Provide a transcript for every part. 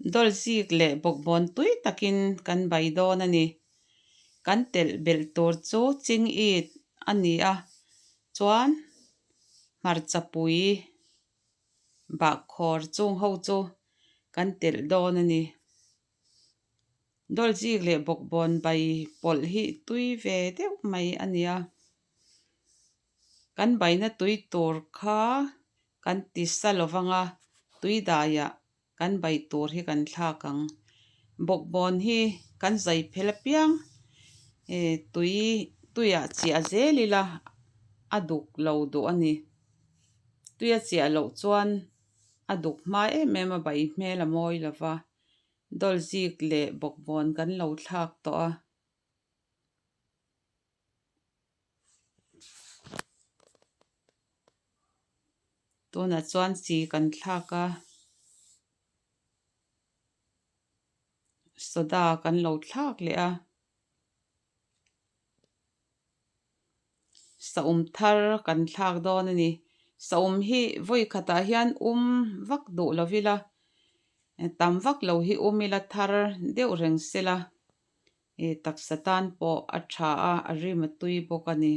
Dawlzik leh bawkbawn tui takin kan bai dawn a ni. Kan telh belh tur chu ching it a ni a, chuan hmarchapui bahkhawr chung ho chu kan telh dawn a ni. Dawlzik leh bawkbawn bai pawlh hi tui ve deuh mai a ni a. Kan baina tui tur kha kan ti sa lo vang a, tui daiah kan bai tur hi kan thlak ang. Bawkbawn hi kan zai phel apiang tui tuiah chiah zel ila a duk lo duh a ni. Tuia chiah loh chuan a duk hma em em a, bai hmel a mawi lo va, dawlzik leh bawkbawn kan lo thlak tawh a. Tunah chuan chi kan thlak a, soda kan lo thlak leh a, saum thar kan thlak dawn a ni. Saum hi vawi khatah hian um vak duh lo ila, tam vak lo hi um ila thar deuh reng sela. Ih taksa tan pawh a tha a, a rim a tui bawk a ni.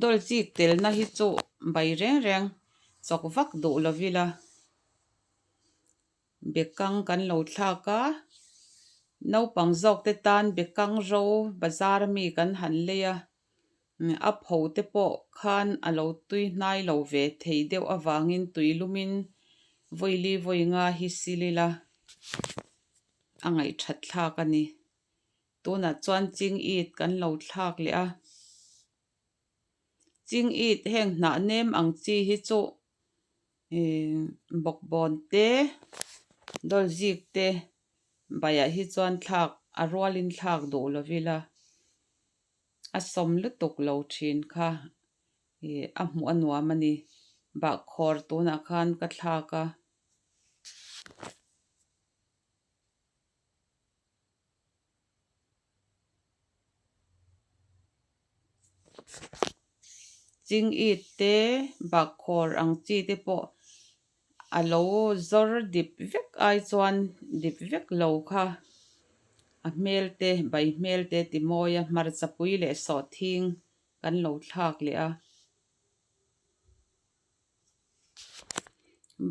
Dawlchik telna hi chu bai reng reng chawk vak duh lo ila. Bekang kan lo thlak a, naupang zawk te tan bekang ro bazar ami kan han lei a. A pho te pawh khan a lo tui hnai lo ve thei deuh avangin tui lumin vawili vawi nga hi sil ila a ngaihthat thlak a ni. Tunah chuan ching it kan lo thlak leh a. Ching it heng hnah nem ang chi hi chu ihh bawkbawn te dawlzik te baiah hi chuan thlak a rualin thlak duh lo ila. A sawm lutuk lo thin kha ih a hmuh a nuam a ni. Bahkhawr tunah khan ka thlak a. Ching it te bahkhawr ang chi te pawh A lo zawr dip vek ai chuan dip vek lo kha a hmel te bai hmel te ti mawi a hmarcha pui leh sawhthing kan lo thlak leh a.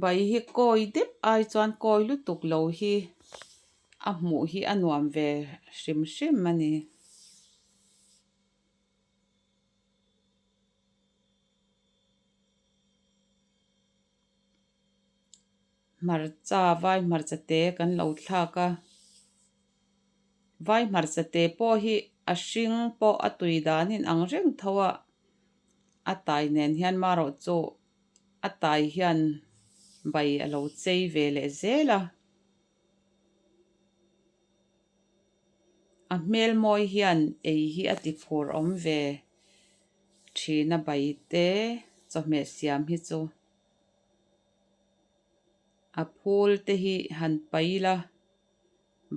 Bai hi kawi dep ai chuan kawi lutuk lo hi a hmuh hi a nuam ve hrim hrim a ni. Hmarcha vai hmarcha te kan lo thlak a vai hmarcha te pawh hi a hring pawh a tui dan in ang reng tho a a tai nen hian marawh chu a tai hian bai a lo chei ve leh zel a a hmel mawi hian ei hi a ti phur awm ve. Thina bai te chawhmeh siam hi chu a phul te hi han paih ila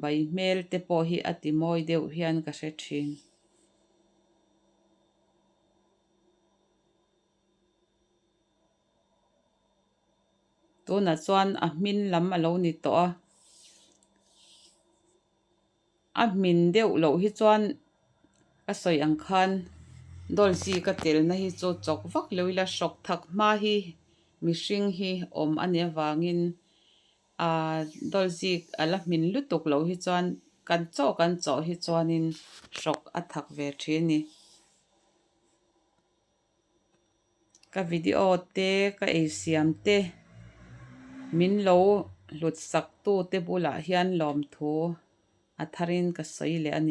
bai hmel te pawh hi a ti mawi deuh hian ka hre thin. Tunah chuan a hmin lam a lo ni tawh a. A hmin deuh loh hi chuan ka sawi ang khan dawlzi ka telna hi chu chawk vak lo ila hrawk thak hma hi mihring hi awm a nih avangin aaa dawlzi a la hmin lutuk loh hi chuan kan chaw kan chawh hi chuanin hrawk a thak ve thin a ni. Ka video te ka ei siam te min lo hlut sak tu te bulah hian lawmthu a tharin ka sawi leh a ni.